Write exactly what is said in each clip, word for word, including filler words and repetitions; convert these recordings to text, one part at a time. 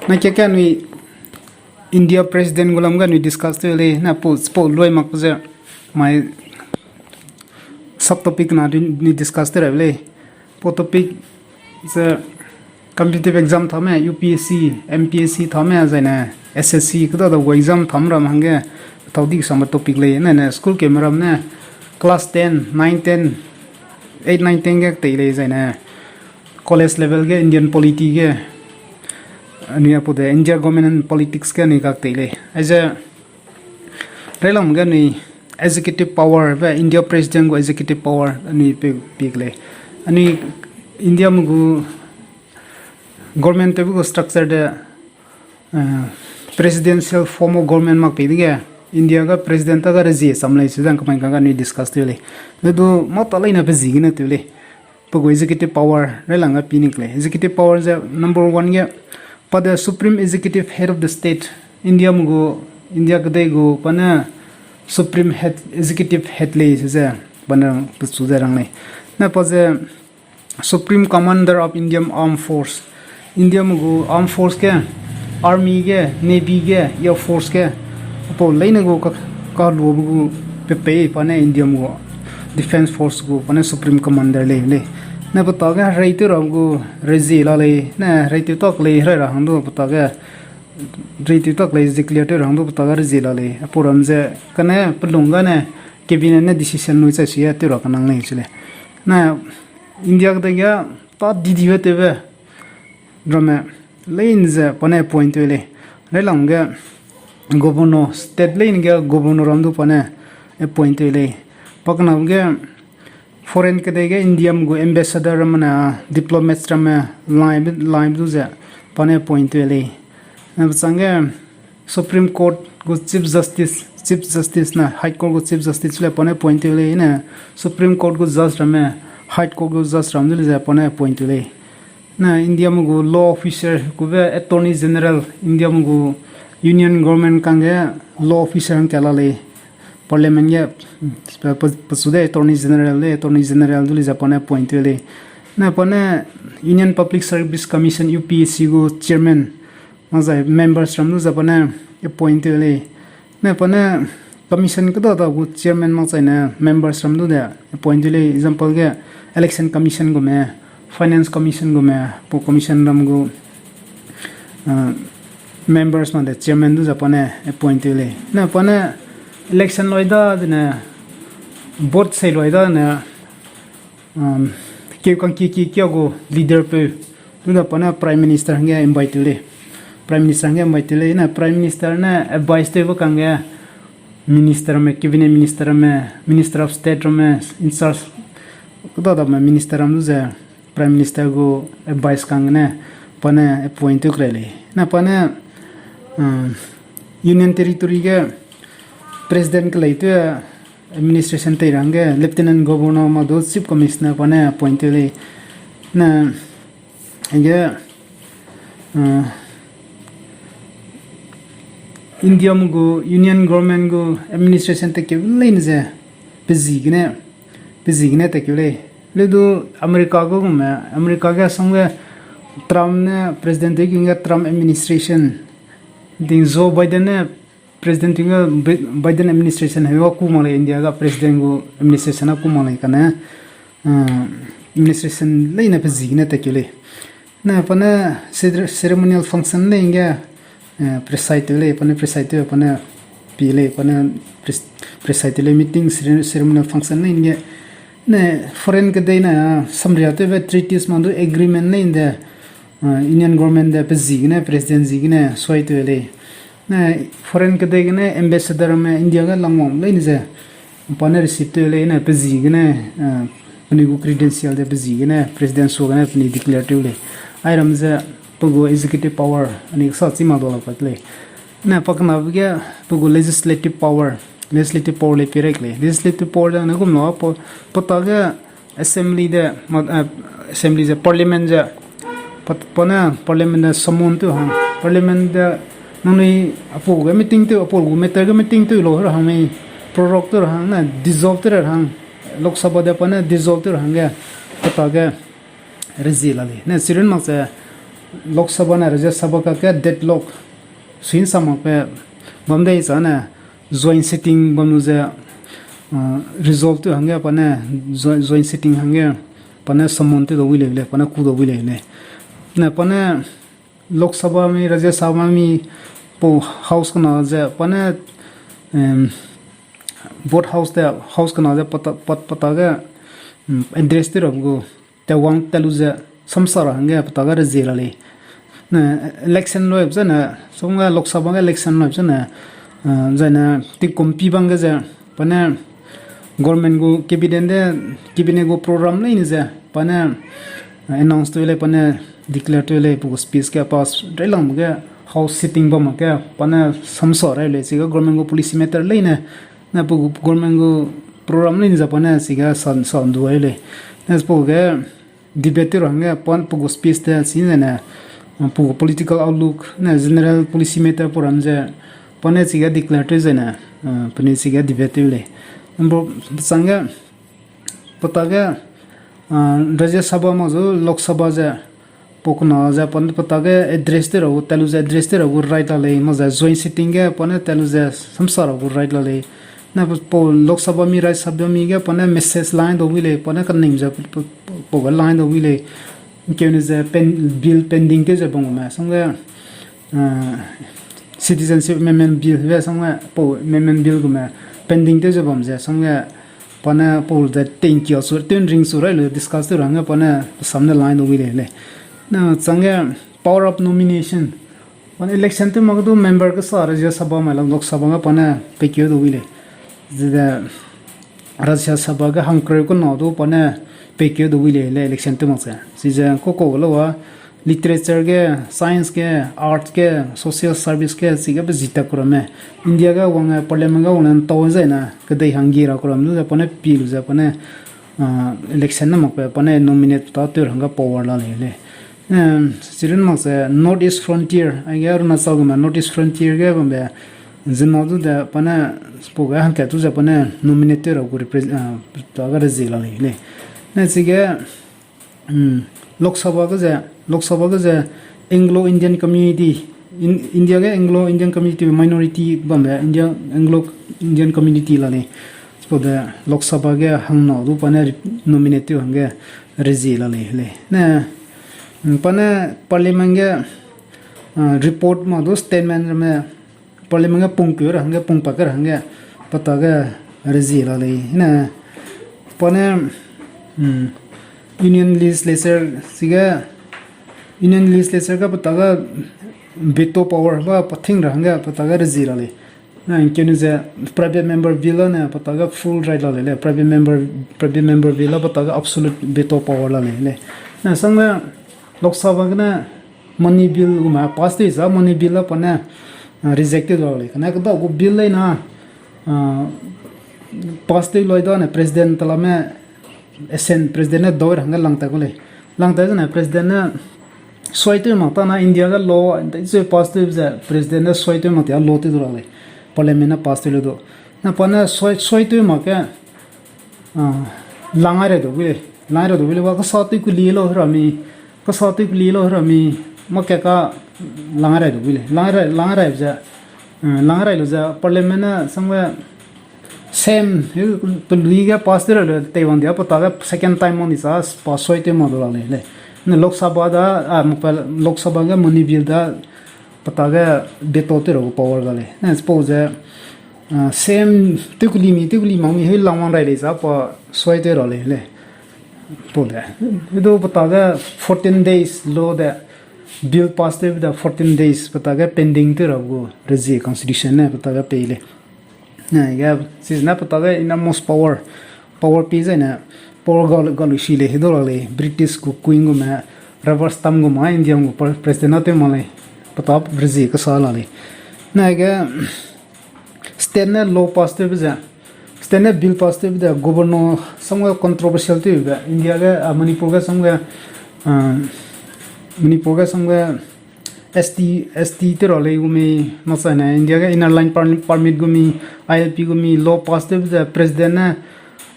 Na ke ke anui India President gu lam ge anui discuss tew lei, na pau, pau lui mak ze mai sub topic na anui discuss tew ra lei. Pau topic ze competitive exam thame, U P S C, M P S C thame, zaine S S C, keda da gu exam tham ram hangge tau di sambe topic lei, na ne school keme ram ne class ten, nine, ten, eight, nine, ten ge tei lei, zaine college level ge Indian polity ge, anui apu de India government and politics ge anui kak tei lei. Aize railang ge anui executive power be India President gu executive power anui pe pik lei. Anui India me gu government tewbe gu structure de, eh, presidential form of government mak pei dege, India ga president ta ga rezie sam lei, se zang kamai ka ga anui discuss tew lei. Le du mata leine pe zi gene tew lei. Pe gu executive power railang ga pi nik lei. Executive power ze number one ge, pa de supreme executive head of the state. India me gu, India kedei gu pa ne supreme head, executive head lei se ze, pa ne pechu ze rang lei. Na pa ze Supreme Commander of Indian Armed Force. India me gu Armed Force ge, Army ge, Navy ge, Air Force ge, apau leine gu ka, kaluabe gu pepei pa ne India me gu Defence Force gu pa ne Supreme Commander lei lei. Na pa ta ge herei tew ra gu rezie la lei, na herei tew tak lei, herei ra hang du pa ta ge, herei tew tak lei, declare tew ra hang du pa ta ge rezie la lei. Apau ram ze, kane pelung ga ne, cabinet ne decision nui chai si ya tew ra kanang lei chi lei. Na India kedei ge ta didibe tewbe ramme leine ze pa ne appoint tew lei. Railang ge governor, state leine ge governor ram du pa ne appoint tew lei. Pa kena ge foreign kedei ge India me gu ambassador ramme ne, diplomats ramme, laibe, laibe du ze pa ne appoint tew lei. Na pechang ge Supreme Court gu Chief Justice, Chief Justice na High Court gu Chief Justice le pa ne appoint tew lei, ne Supreme Court gu judge ramme, High Court gu judge ram du le ze pa ne appoint tew lei. Na India me gu law officer kube Attorney General, India me gu Union Government kangge law officer hangka la lei. Parliament ge, pe, pe, pechu de Attorney General le, Attorney General du le ze pa ne appoint tew lei. Na pa ne Union Public Service Commission, U P S C gu chairman, makzai members ram du ze pa ne appoint tew lei. Na pa ne commission keda da gu chairman makzai ne members ram du de appoint tew lei. Example ge Election Commission gume, Finance Commission gume, pau commission ram gu members mak de chairman du ze pa ne appoint tew lei. Na pa ne election loi da zene, vote sei loi da ne, keu kangkie kie kia gu leader peu du da pa ne Prime Minister hangge invite tew lei. Prime Minister hangge invite tew lei, na Prime Minister ne advice tewbe kangge minister ramme, cabinet minister ramme, Minister of State ramme, in charge keda dame minister ram du ze Prime Minister gu advice kang gene pa ne appoint tew kerei lei. Na pa ne Union Territory ge president kelei tew administration tei ra hangge Lieutenant Governor mak du Chief Commissioner pa ne appoint tew lei. Na ge India me gu Union Government gu administration tekeu leine ze pe zi gene, pe zi gene tekeu lei. Le du America gu gume, America ge sangge Trump ne president tew ge Trump administration, ting Joe Biden ne president ting ge Biden administration heuga ku mak lei, India ga president gu administration a ku mak lei kane administration leine pe zi gene tekeu lei. Na pa ne ceremonial function leine ge preside tew lei, pa ne preside tew, pa ne pi lei, pa ne preside tew lei meeting, ceremonial function leine ge. Ne foreign kedei ne samria tewbe treaties mak du agreement leine de Union Government de pe zi gene, president zi gene sui tew lei. Ne foreign kedei gene ambassador ramme, India ge langwang leine ze pa ne receive tew lei, ne pe zi gene, penui gu credential de pe zi gene president sua gene penui declare tew lei. Airam ze pe gu executive power anui kesa chi mak dau lak pat lei. Ne pa kenabe ge pe gu legislative power, legislative power lei pie rei lei. Legislative power de ne gum la pa, pa ta ge assembly de, assembly ze parliament ze, pa ne parliament de summon tew hang, parliament de nangnui apau ge meeting tew, apau gu matter ge meeting tew lau ra hang mei, prorogue tew ra hang, ne dissolve tew ra hang, Lok Sabha de pa ne dissolve tew ra hangge pa ta ge rezie la lei. Ne chirun mak ze Lok Sabha ne Rajya Sabha kakge deadlock suin sa mak pe bam dei sa ne joint sitting bam lu ze, uh, resolve tew hangge pa ne joint, joint sitting hangge pa ne summon tew da wi lei le, pa ne ku da wi lei le. Ne pa ne Lok Sabha mi, Rajya Sabha mi, pau house kena ze pa ne, em, both house te, house kena ze pata, pat, pata ge, mm, address tew ra gu, te wang te lu ze, samsa ra hangge pata ge rezie la lei. Ne, election loi ze ne, song ge Lok Sabha ge election loi ze ne, eh, zai ne, ti kumpi bang ge ze, pa ne, government gu cabinet de, cabinet gu program leine ze, pa ne, eh, announce tew lei, pa ne declare tew lei, pe gu speech ge pass rei lang ge house sitting bam ge, pa ne samsa rei lei, chige government gu policy matter leine, ne pe gu government gu program leine ze pa ne chige san, san du ai lei. Ne chipau ge debate tew ra hangge, pa ne pe gu speech te, si ze ne, eh, pe gu political outlook, ne general policy matter program ze, pa ne chige declare tew ze ne, eh, pa ne chige debate tew lei. Number, changge, pata ge, ah, Rajya Sabha mak zu Lok Sabha ze, pau kena ze, pa ne pata ge address tew ra gu, te lu ze address tew ra gu right la lei, mak ze joint sitting ge, pa ne te lu ze samsa ra gu right la lei. Ne pau Lok Sabha mi, Rajya Sabha mi ge, pa ne message line da wi lei, pa ne kaning ze, pau ge line da wi lei. Keu ne ze pen-, bill pending tew ze bam gu me, sangge, ah, Citizenship Amendment Bill be sangge, pau Amendment Bill gu me pending tew ze bam ze, sangge, pa ne pau de thank you su, tun ring su rai lu discuss tew ra hangge pa ne sam ne line da wi lei lei. Ne changge power of nomination. Pa ne election tew mak du member kesa Rajya Sabha mai lam Lok Sabha ge pa ne peikeu da wi lei. Zide Rajya Sabha ge hangkereu kena du pa ne peikeu da wi lei lei election tew mak ze. Chize koko lau a literature ge, science ge, art ge, social service ge, chige pe zi ta ku ramme. India ge wang, eh, parliament ge wang ne ntau zai na, kedei hangge ra ku ram lu ze pa ne pi lu ze pa ne, ah, election ne mak pe pa ne nominate ta tew ra hangge power la lei lei. Em, chirun mak ze North East Frontier, aige Arunachal gu me North East Frontier ge bambe, zina du de pa ne, pau ge hangkat du ze pa ne nominate tew ra gu repres-, ah, ta ga rezie la lei lei. Ne chige, mm, Lok Sabha ge ze, Lok Sabha ge ze Anglo-Indian community, In-, India ge Anglo-Indian community minority bambe, India, Anglo-Indian community la lei. Chipau de Lok Sabha ge hangna du pa ne re-, nominate tew hangge rezie la lei lei. Ne, mm, pa ne parliament ge, ah, report mak du statement ramme, parliament ge pungkeu ra hangge, pungpak ra hangge, pata ge rezie la lei. Ne, pa ne, mm, Union Legislature, chige, Union Legislature ge pata ge veto power ba pathing ra hangge, pata ge rezie la lei. Ne, keu ne ze private member bill ne pata ge full right la lei lei, private member, private member bill pata ge absolute veto power la lei lei. Ne, sangge Lok Sabha gene money bill gu me pass tew za money bill a pa ne, ah, reject tew la lei. Kane kedau gu bill lei na, ah, pass tew loi da ne president telame assent president ne dau ra hangge lang ta gu lei. Lang ta zene president ne suai tew mak ta na India ge law, dai zeu pass tew ze president ne suai tew mak tia law tew du la lei. Parliament ne pass tew le du. Na pa ne suai, suai tew mak ge, ah, lang ai rai du gu lei. Lang ai rai du gu lei ba kasa tew kuli lau hera mi, kasa tew kuli lau hera mi, mak ke ka lang ai rai du gu lei. Lang ai rai, lang ai rai ze, ah, lang ai rai lu ze parliament ne sangbe same, pelui ge pass tew ra le tei wang dia pata ge second time wang di sa pa suai tew mak du la lei lei. Ne Lok Sabha da, ah, mak pa Lok Sabha ge money bill da pata ge veto tew ra gu power ga lei. Ne suppose, ah, same tew kuli mi, tew kuli mak mi hei lang wang rai lei za pa suai tew ra lei lei. Pau de. Edu pata ge fourteen days law de bill pass tew da fourteen days pata ge pending tew ra gu rezie constitution ne pata ge pei lei. Ne ge, sisne pata ge enormous power, power pi zai ne, power ga, ga lu si lei, hedo la lei, British gu queen gu me, rubber stamp gu ma, India gu pre-, president na tew ma lei, pata rezie kasa la lei. Ne ge, state ne law pass tew be ze, state ne bill pass tew be de, governor, somewhere controversial tew be, India ge, ah, Manipur ge somewhere, ah, Manipur ge somewhere, S T, S T tew ra lei gu mi, mak sai ne India ge Inner Line per-, Permit gu mi, I L P gu mi, law pass tew be ze president ne,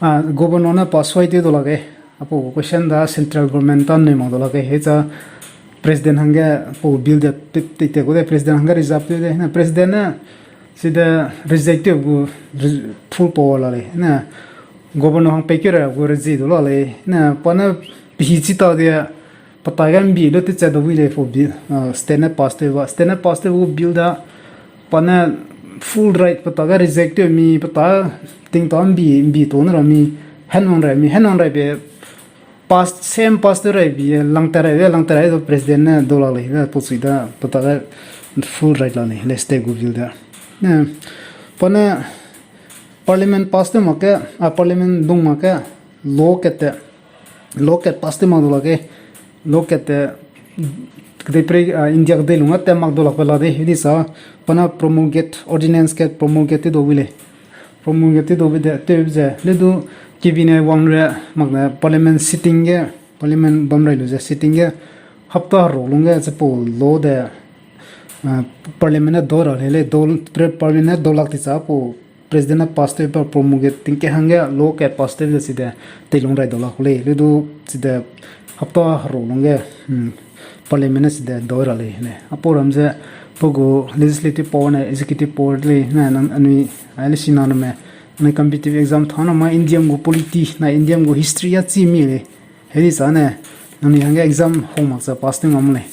ah, governor ne pa suai tew du la ge. Apau gu question da central government ta nui mak du la ge. He cha President hangge pau bill de te, te, te gu de, President hangge reserve tew de, ne President ne side reject tew gu re-, full power la lei, ne Governor hang pei keu ra gu reject du la lei, ne pa ne pehi chi ta de, pa ta ge mbi lu te che da wi lei for bill, uh, state ne pass tew ba, state ne pass tew gu bill da, pa ne full right pa ta ge reject tew mi, pa ta ting ta mbi, mbi to ne ra mi, hen wang rai mi, hen wang rai be, pass, same pass tew rai bi, lang ta rai be, lang ta rai du president ne dau la lei, be pa sui da, pa ta ge full right la lei, le state gu bill da. Ne, pa ne parliament pass tew mak ge, a parliament dung mak ge, law kat te, law kat pass tew mak du lak ge, law kat te, kedei pre, ah, India kedei lung a tat mak du lak pe la de, hedi sa, pa ne promulgate, ordinance kat promulgate tew du wi lei. Promulgate tew du wi de, tew ze, le du kibine wang re, mak ne parliament sitting ge, parliament bam rai lu ze sitting ge, hapta hero lung ge, ze pau law de, ah, parliament ne dau ra lei, le dau, pre-, parliament ne dau lak ti sa pau, president ne pass tew pa promulgate ting ke hangge law kat pass tew ze side teilung rai dau la ku lei. Le du side hapta hero lung ge, hmm, parliament ne side dau ra lei le. Apau ram ze pa gu legislative power ne executive power lei, ne nang anui, ai le si na nume, anui competitive exam tha na ma Indiam gu polity, na Indiam gu history a chi mi lei. Hedi sa ne, nangnui hangge exam hong mak ze pass tew ngam lei.